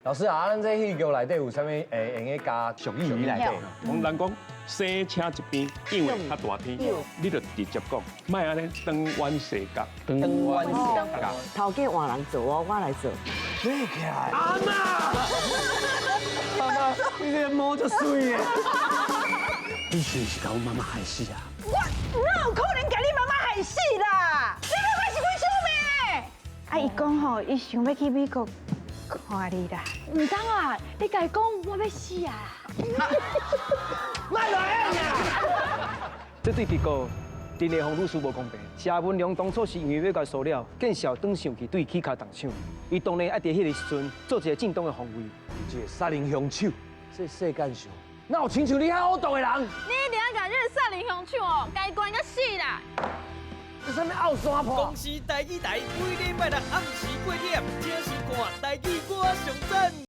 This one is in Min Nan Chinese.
老師啊，咱這戲劇內底有啥物會用得加俗語內底？講人講洗車一邊，因為較大天，你就直接講，莫按呢轉彎洗角，轉彎洗角。頭家換人做哦，我來做。你起來。阿媽，媽媽，你這個毛足媠的。你是毋是共阮媽媽害死啊？我哪有可能共你媽媽害死啦？你感覺是阮小妹？啊，伊講吼，伊想欲去美國看你啦。毋通啊！你共伊講我欲死啊！莫來啊！這對結果陳麗鳳女士無公平。謝文良當初是因為欲共輸了，見笑轉生氣對起跤動手。伊當然愛佇彼個時陣做一個正當的防衛。這個殺人兇手，這世間上哪有親像你遐惡毒的人？你一定愛共這个殺人兇手哦，共伊關甲死啦！這啥物後山坡？公視台語台，每禮拜六暗時8點，請收看《台語我上讚》。